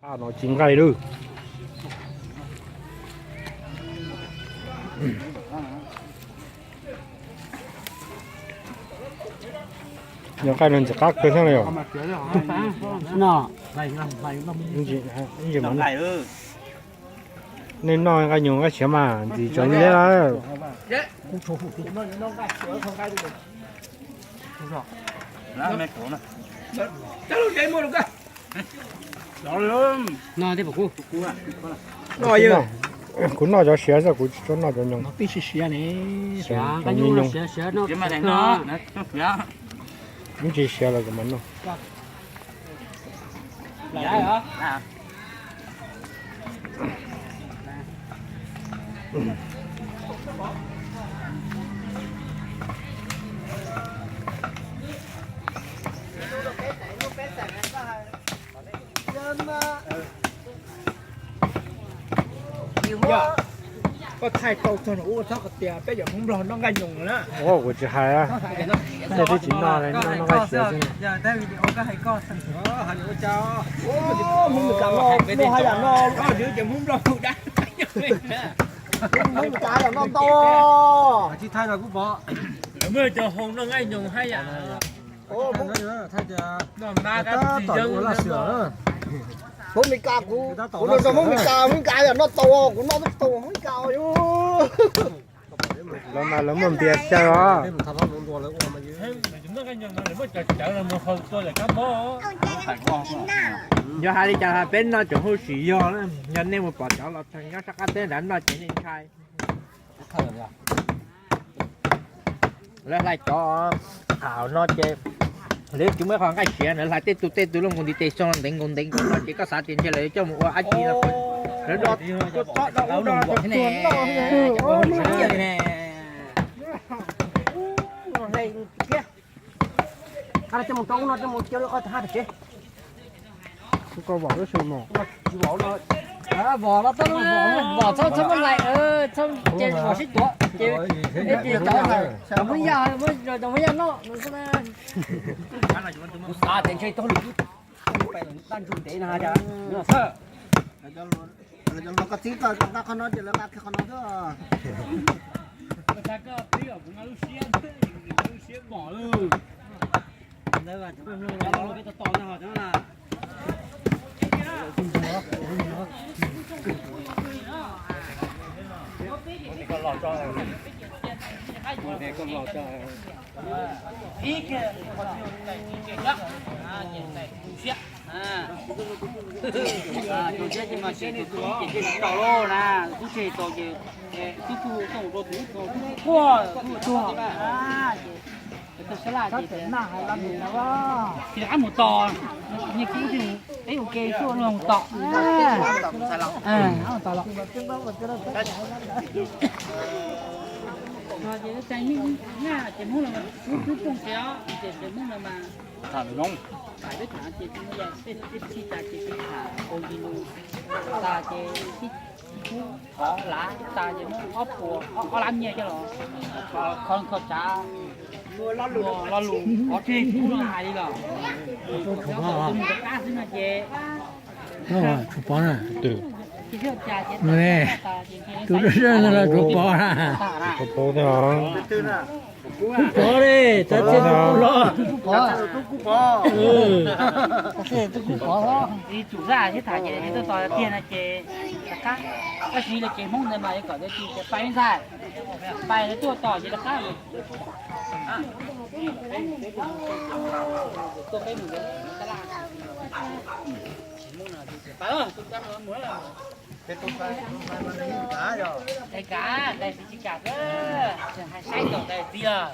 No tsis nqaij lawm. Yog nqaij no ntxim qab kawg thiab no yom. Nej noj nqaij nyuj nqaij siav mas ntxim tsaus liab. Kuv noj cov siav xwb, kuv tsis tshua noj cov nyoos. Ib ntsis siav los kuv mam noj. Koj thaij tau txog ua txhob qhov tias peb cov Hmoob Nplog noj nqaij nyoos na. Kuv tsis hais, nej twb tsis noj li, noj nqaij siav xwb. Hmoob Meskas no muaj haj yam no, Hmoob Meskas yam no ntau. Tsis thaij los kuv pom. Muaj cov hoo noj nqaij nyoos haj yam. Hmoob Meskas kuv, kuv noj Hmoob Meskas, Hmoob Meskas yam no tau, kuv noj tau Hmoob Meskas. Lawv mas lawv muaj npias xyaw os. Yog hais li cas peb noj tsoom huj sim yog, yog nej mus pom cov los tseem nyob sab qab teb nrad noj ces nej ntshai. Lawv hlais cov thaum no ces lawv tsis muaj qhov nqaij siav, lawv hlais tej tus tej tus loj nkaus ntiv tes xyoo ntev nkaus ntev nkaus no ces koj xav tias ntshe lawv coj mus ua dab tsi no. Lawv do txob do ub do tuag noj. Coj mus rau ub no, coj mus cia lub qhov hab pem tsev. Koj vom lub xyoo no. Vom los tau, vom txhob txhob muab hlais, txhob ces vom sib tuav ces, ces cov, cov Hmoob Yaj, cov Hmoob Yaj noj no xwb na. Kuv xav tias ntshe tau lwm tus pais daj ntsug ntev no cas. Koj txib koj nqa qhov no ces lawv nqa kiag qhov no xwb. Lub siab, lub siab mom lawm. Tus siab ces mas tsis tus tub ces thiaj li tau lauj na, tub tsis tau ces tub kuj tau rau tus tub quaj tuag ces tau sab laj ces tsis rov qab mus tos, niag kub thiaj mus peb ua ke tuaj mus tos. Ces Hmoob los twb poob tsev os, ces Hmoob los mas tham peb tham ces tsis muaj yam, peb tsis tas ces tsis tham ua li lus tas ces tib kub qhov lav tas ces muab ob puas ob lab nyiaj coj los kho kho tsav, muaj lo lus qhov tseg kub no hais li los, tus mus rov qab xwb no ces Tshuav pov na. Tus dawb dawb no los tshuav pov na. Kub pov li, txav txhia tus kub los. Ib tsum zaj thiab tham ces tuaj tos tiag no ces rov qab. Tab sis los ces Hmoob ntawd mas yuav kom tias pais ntxhais, pais tuaj tos ces rov qab. Tuaj peb mus tab laj. Pais, tus tab mus. Kav, kav tsis kam xwb, hais saib tom tais txiv os.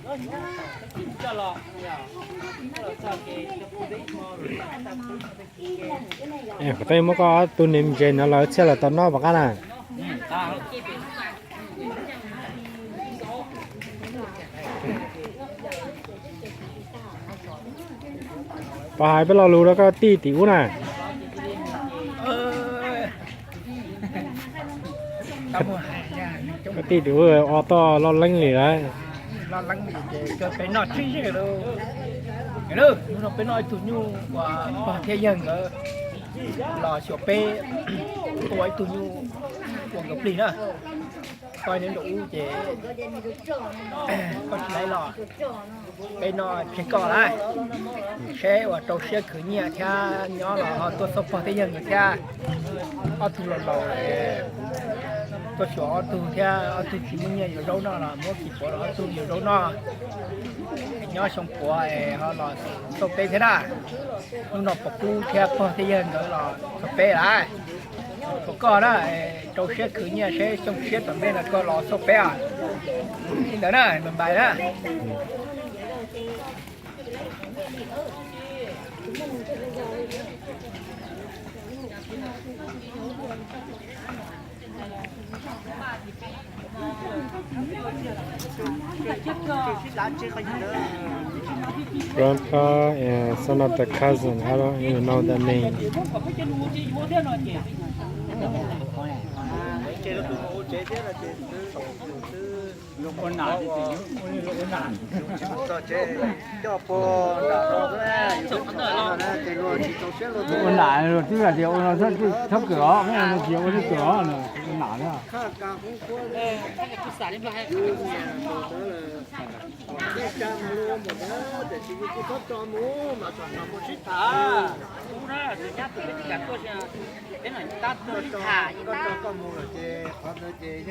Qhov twg muab koj ob tug niam ntses no los txhiaj los tau noj puas qab na? Pov hais peb lo lus rau koj tij tim ub na. Koj tij tim ub ua toj loj leeb li lawm. Loj leeb li ces peb noj tsib zeg lawm. Hnub no peb noj ib tug nyuj uas pog thiab yawg nkawd los xyuas peb tua ib tug nyuj ua nkawd plig na. Koj nyob nram ub ces koj tsis laib los peb noj tseg koj lawm. Seb uas rau siab khwv nyiaj thiab nyob los ho tuaj xauj pog thiab yawg nkawd thiab. Ob tug laus laus tuaj xyuas ob tug thiab ob tug tsis muaj nyiaj yuav zaub noj los muab kis puav rau ob tug yuav zaub noj. Nyob xyoo puav es ho los xauj peb thiab na. Hnub no puas kub thiab pog thiab yawg nkawd los xauj peb lawm. Puas koj na, rau siab khwv nyiaj seb xyoo tshiab tom ntej no koj los xauj peb os. Li ntawd na, npais npais na. Grandpa and some of the cousin, I don't even know the name. Ua nam los twb hais tias ua no txhob kawm os, tsis ua txhob kawm os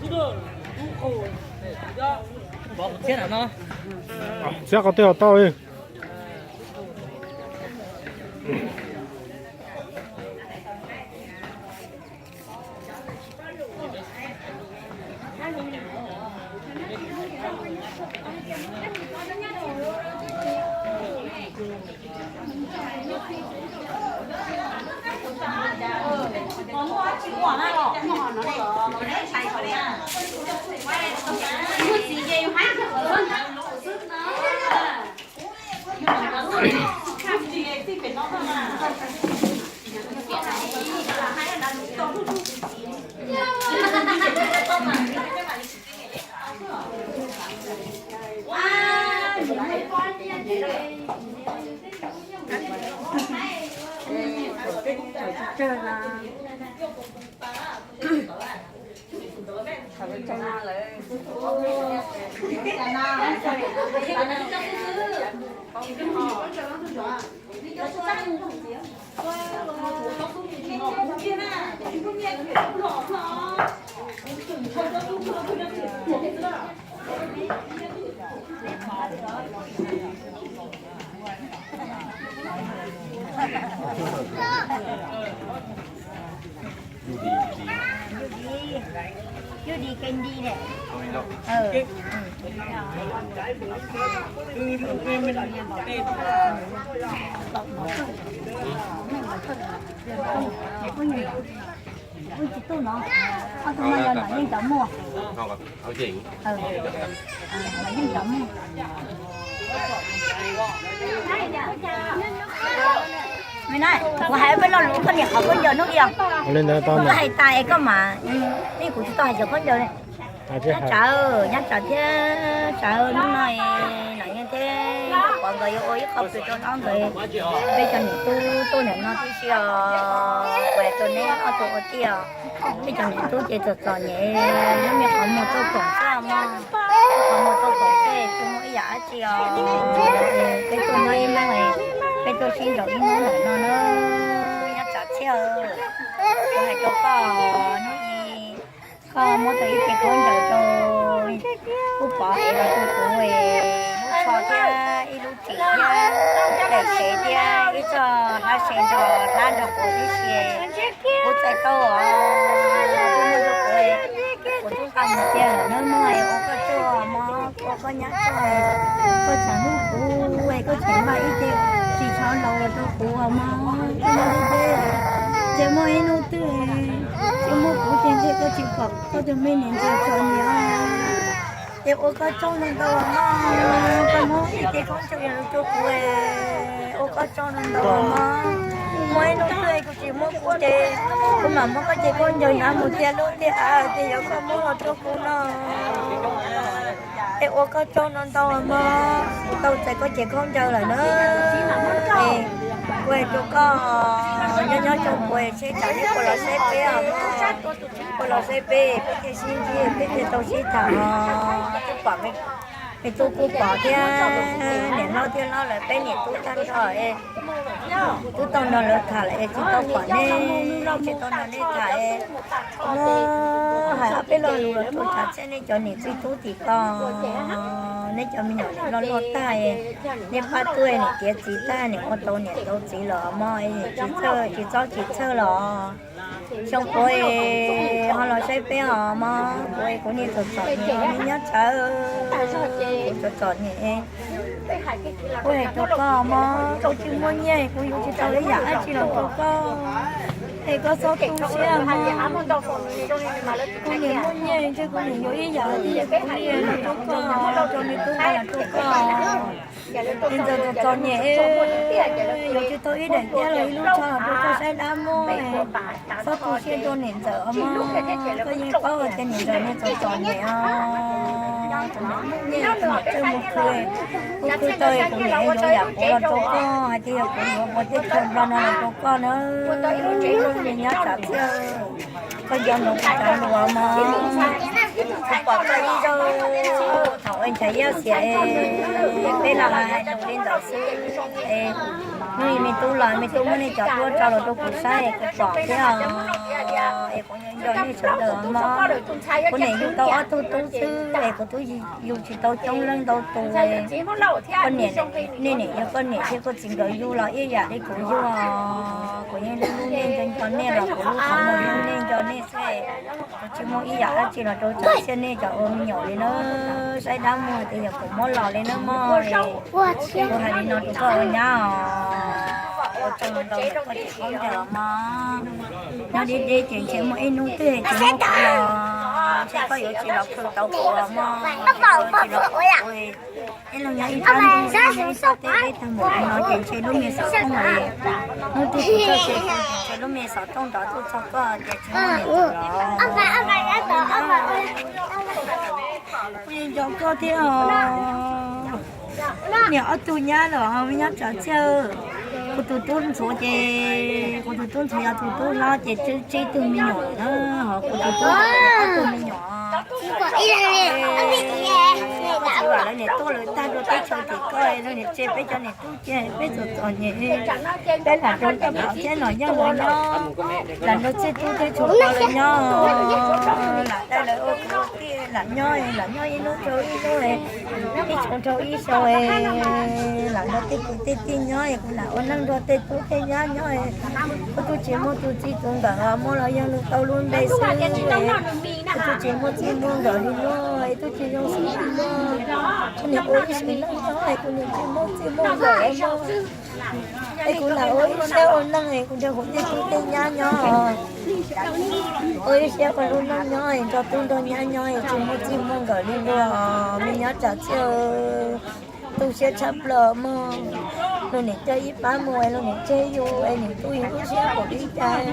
no, ua nam na. Txiab qhov twg los tau li. Tsis tuaj no, ob tug no yog nom yeej cov muaj. Nom yeej cov muaj. Kuv hais peb lo lus koj niam qhov khaub ncaws hnub ib os. Koj hais tas es koj mas, kuv tsis tau hais cov khaub ncaws li. Nyob tsawg, nyob tsawg thiab tsawg hnub no es nom yeej thiab pov nkawd yuav ua ib qho pw rau hlob nkawd. Peb cov niam tub tuaj ntawm no tib si os, kuv hais rau neb ob tug ua tij os. Peb cov niam tub ces txom txom nyem, lub me qhov muag tuaj koom xwb mog. Qhov muag tuaj koom xwb tsis muaj ib yam dab tsi os. Peb tuaj nyob ib hnub, peb tuaj sib nraus ib hnub ntawm no na. Nyob tsam thiab, kuv hais rau koj, hnub i koj muab tau ib ce khaub ncaws rau kuv pov es los rau kuv es. Thiab ib lub tsev thiab, daim sev thiab ib txoj hlab sev nrog hlab nrog quav tib si. Kuv txais tau os, kuv muaj rau kuv, kuv tub nqa mus cia lawm nawb mog, es ua koj tsaug mog, ua koj nyab tsaug, koj tshav ntuj kuv es koj tseem nqa ib ce tsis tshua laus los rau kuv os mog, koj nyab deb deb. Ces muaj ib hnub twg tsis muaj kuv ces ntshe koj tsis pom koj tus me niam ntxawm txom nyem os. Ces ua koj tsaug ntau ntau mog, koj muab ib ce khaub ncaws los rau kuv, ua koj tsaug ntau ntau mog. Muaj ib hnub twg kuv tsis muaj kuv ces kuv mam muab koj ce khaub ncaws hnav mus tiag lub tiag av ces yog koj muab los rau kuv no. Es ua koj tsaug ntau ntau mog, kuv tau txais koj ce khaub ncaws lawm na. Es kuv hais rau koj, nyob nyob rau kuv seb tsam ib puas los saib peb os mog. Puas los saib peb, peb thiaj sib ntsib, peb thiaj tau sib tham os. Twb pom me tub kuj pom thiab, niam hlob thiab hlob lawm, peb niam tub tag nrho es twb tau nrog lawv tham lawm es tsis tau pom nej, tsis tau nrog nej tham es muab hais ob peb lo lus los rau tsam txhiab nej cov niam txiv tub tim ko, nej cov me nyuam loj loj tag es nej pab tuaj niam tiav txiv tag, niam ua tau niam tau txiv los mog, tsis txawj tsis txob tsis txhawj los xyoo puav ho los saib peb os mog, kuv kuv niam txom txom nyem, me nyab tsawv, kuv txom txom nyem. Kuv hais rau koj mog, kuv tsis muaj nyiaj kuv yuav tsis tau ib yam dab tsi los rau koj, es koj txhob tu siab mog. Kuv niam muaj nyiaj ntshe kuv niam yuav ib yam li kuv niam los rau koj, rau me tub los rau koj. Es ntxawm txom txom nyem, yuav tsis tau ib daim tiab los ib lub tsho los rau koj saib dab muag, txhob tu siab rau niam ntxawm os mog. Koj yeej paub tias niam ntxawm niag txom txom nyem os, niam txawj mus khwv, kuv khwv tau kuv niam yuav yam quav los rau koj, hais tias yog kuv yuav ua teb chaws Nplog no los rau koj na, me nyab tsam txhiab. Koj nco ntsoov kuv cov lus mog, kuv pom koj ib zaug thaum ua ntshav yaj xiam, peb los hais lus li ntawd xwb es hnub me tub los me tub muab nej cov duab tso los rau kuv saib es kuv pom thiab os. Es kuv nco nej sawv daws mog, kuv niam yug tau ob tug tub xwb es kuv twb yug tsis tau coob leej ntau tus es koj niam, nej niam yog koj niam thiab koj txiv nkawd yug los ib yam li kuv yug os. Kuv yeej hlub hlub nej nco nco nej los kuv lub qhov muag hlub nej nco nej xwb. Kuv tsis muaj ib yam dab tsi los rau tsam txhiab nej cov ua me nyuam li na. Saib dab muag tias yog kuv muab los li na mog. Kuv hais li no rau koj ua nyab os, ua tsaug ntau ntau koj tsis paub ncaws mog. Nyob deb deb ces ntshe muaj ib hnub twg tsis muaj kuv los ntshe koj yuav tsis los khwv tau kuv los mog. Tsis los khwv kuv, ib leeg nyob ib sab ntuj, ib sab teb, peb tag mus no ces ntshe lub me xov tooj, hnub twg kuv txog tsev ces ntshe lub me xov tooj nrov tuaj txog koj ces tsis muaj niam ntxawm los. Kuv yeej nco koj thiab os. Niam ob tug nyab los me nyab tsam txhiab. Kuv tus tub ntxhuav ces, kuv tus tub ntxhuav yog tus tub hlob ces tsib tug me nyuam na, ho kuv tus tub ob tug me nyuam. Tsis vam lawv niam tuaj lawv tag rau teb chaws tim ko, lawv niam tseg peb cov niam tub ces peb txom txom nyem, peb lam rau koj pom thiab los nyob los nyob, lam nrog txhiaj tub thiab tshua ko lawv nyob, lam dai lawv ua kwv ua tij, lam nyob, lam nyob ib hnub rau ib hnub, ib xyoo rau ib xyoo, lam nrog tej kwv tej tij nyob, kuv lam ua neej nrog tej tub tej nyab nyob. Kuv twb tsis muaj tus txij tus nkawm, muaj los yog lus tau lub npe xwb. Kuv twb tsis muaj txij muaj nkawm li luag, twb tsis zoo xwb li luag. Kuv niam ua ib sim neej nyob, kuv niam tsis muaj txij muaj nkawm li luag. Es kuv lam ua ib siab ua neej, kuv nrog kuv tej tub tej nyab nyob, ua ib siab ua lub neej nyob, nrog tub nrog nyab nyob, tsis muaj txij muaj nkawm li luag, me nyab tsam txhiab. Tu siab tshaj plaws mog. Luag niam coj ib pab mus es luag niam tseg yus es niam tu yus lub siab npaum li cas.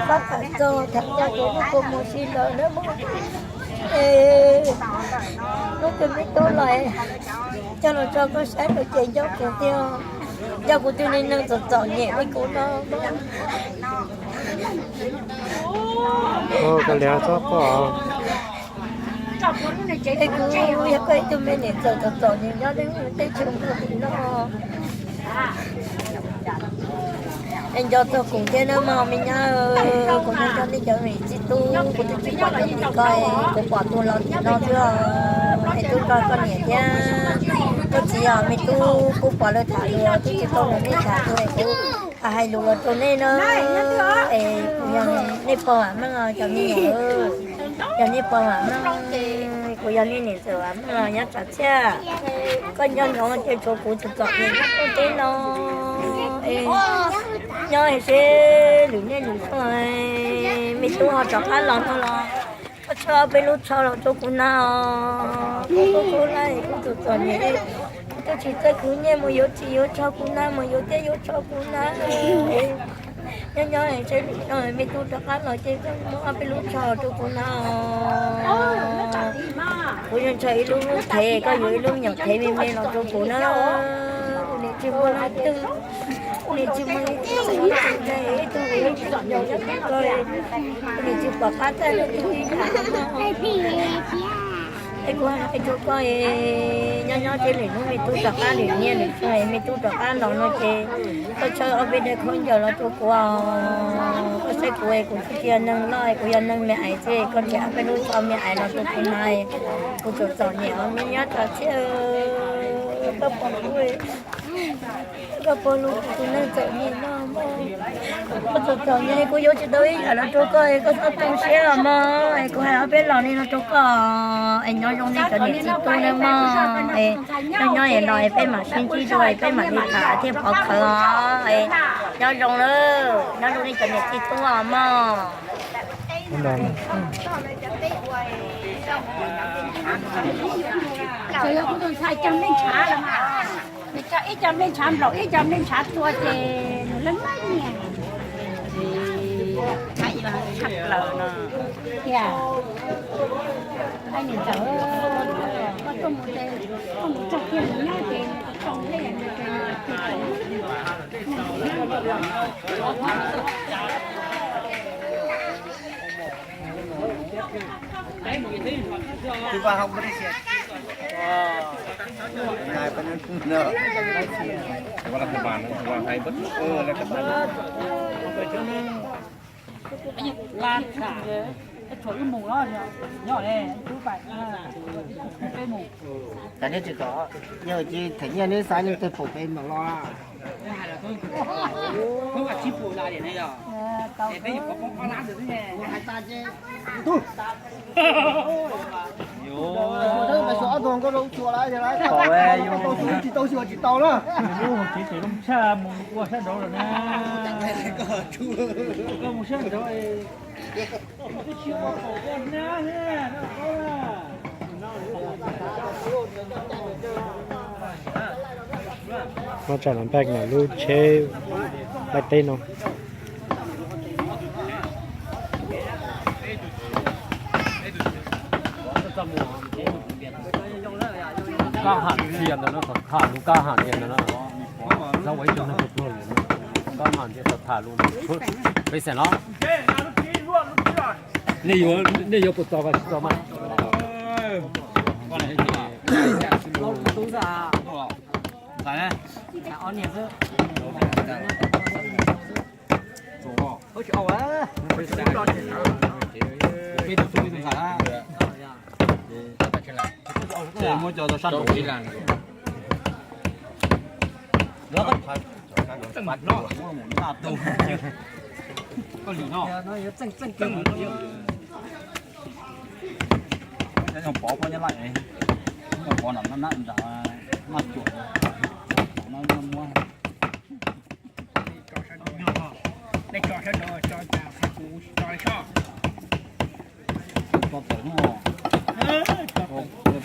Pab tham txog tham txog ces lub kua muag si lawm na mog. Es hnub twg me tub los coj los tso koj saib rau ces nco kuv tiag, nco kuv tus niag neeg txom txom nyem li kuv no. Koj lias txhob quaj. Es kuv yog koj ib tug me niam txawm txom txom nyem nyob deb teb chaws Nplog tim no. Es nco txog kuv thiab na mog me nyab, kuv nco nco nej cov niam txiv tub, kuv twb tsis pom cov tim ko, kuv pom tus los tim no xwb os. Es twb nco koj niam thiab, Txiv, yog me tub kuj pom lawv tham lus twb tsis tau nrog nej tham lus, kuv hais lus los rau nej no. Es kuv yog nej pog vam meej os cov me nyuam, yog nej pog vam meej, kuv yog nej niam ntxawm vam meej os nyob Tsav Txhiaj. Koj nyob no ces tshuav kuv txom txom nyem nyob teb no. Es nyob seb lwm niaj lwm xyoo me tub ho rov qab los no los koj txhawb ob peb lub tsho los rau kuv na os. Kuv kuj laj kuv txom txom nyem, kuv twb tsis txawj khwv nyiaj mus yuav txiv yuav tsho kuv na, mus yuav tiab yuav tsho kuv na. Nyob nyob seb lwm xyoo me tub rov qab los ces koj muab ob peb lub tsho rau kuv na os. Kuv yuav ntshaw ib lub thev, koj yuav ib lub me nyuam thev me me los rau kuv na. Kuv niam tsis muaj leej twg, kuv niam tsis muaj leej twg txawm ib tug, kuv niam tsis pom qab txawj leej twg li. Es kuv hais rau koj, nyob nyob ces lwm hnub me tub rov qab, lwm niaj lwm xyoo me tub rov qab los no ces koj txhawb ob peb daim khaub ncaws los rau kuv os. Koj saib kuv es kuv twb tsis yog neeg loj, kuv yog neeg me aiv xwb, koj nrhiav ob peb lub tsho me aiv los rau kuv na. Kuv txom txom nyem os me nyob Tsav Txhiaj, koj pom kuv, koj pom lus kuv tus neeg txom nyem no mog. Koj txom txom nyem kuv yuav tsis tau ib yam los rau koj es koj txhob tu siab os mog. Es kuv hais ob peb los li no rau koj es nyob zoo nej cov niam txiv tub nawb mog. Es nyob nyob es los es peb mam sib ntsib dua es peb mam li tham thiaj pov khawv os. Es nyob zoo na, nyob zoo nej cov niam txiv tub os mog. Nws cog ib co nplej ntshav nplaum ib co nplej ntshav tua ces nws leej leej niag. Tshaj plaws no. Tias, ai niam ntxawm, koj tuaj mus ces koj mus txog kiag mus nyob ces nws tsis tau nplej nws ces nws tsis tau. Cas neb tsis kom, yog ces them nyiaj neb xav neb tej pum pem mam los. Tsis tau xyuas tsis tau na. Lub hauv tsev ces zoo tshaj mus ua sab nraud lawm na. Koj mus sab nraud. Muab tsam los npaj lub tsheb laij teb no. Kab ham ntxiag ntawd no, kab ham ntxiag ntawd no. Kab ham ntxiag tham lus peb xeem los. Nej yuav puas txog tsis txog mas. Muab cov tau sab nraud. Koj lim no. Pov pov nyob laj, pov nram nab nram maj cuam no muab. Tso tawm no.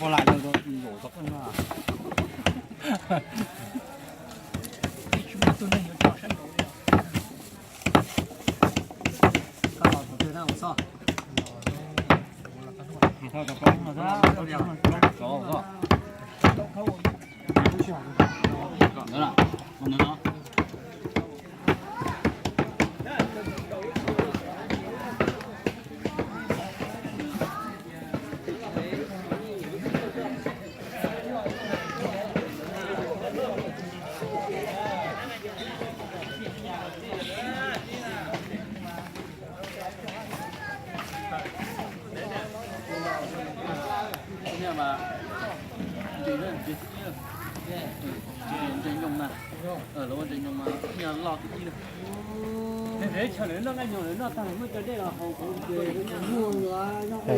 Poj laj zaum tau qeej na.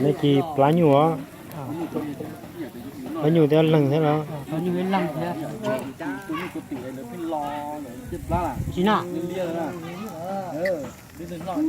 Nej ci plab nyuj os. Plab nyuj thiab leeg thiab los? Tsis na. Ntses lawm.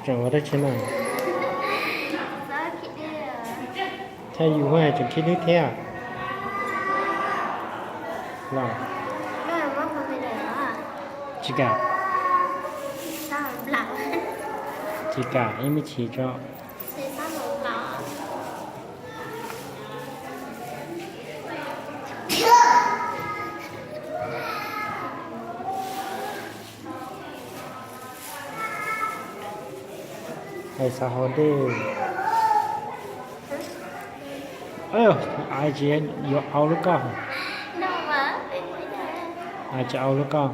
Tseem ua dab tsi na? Thaij yus hais tseem khib dwb thiab los? Tsis kam. Tsis kam ib me chim tso. Hais xav haus dej. Ai tsis yuav au lub koj. Ai tsis au lub koj.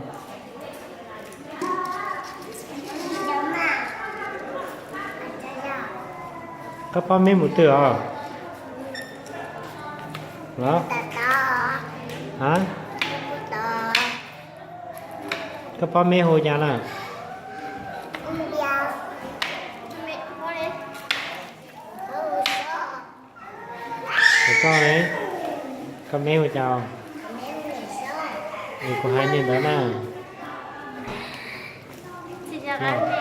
Koj pob meb mus twg os? Los? Ha? Koj pob meb hu cas na? Koj ne? Koj meb hu cas? Es kuv hais li ntawd na. Los?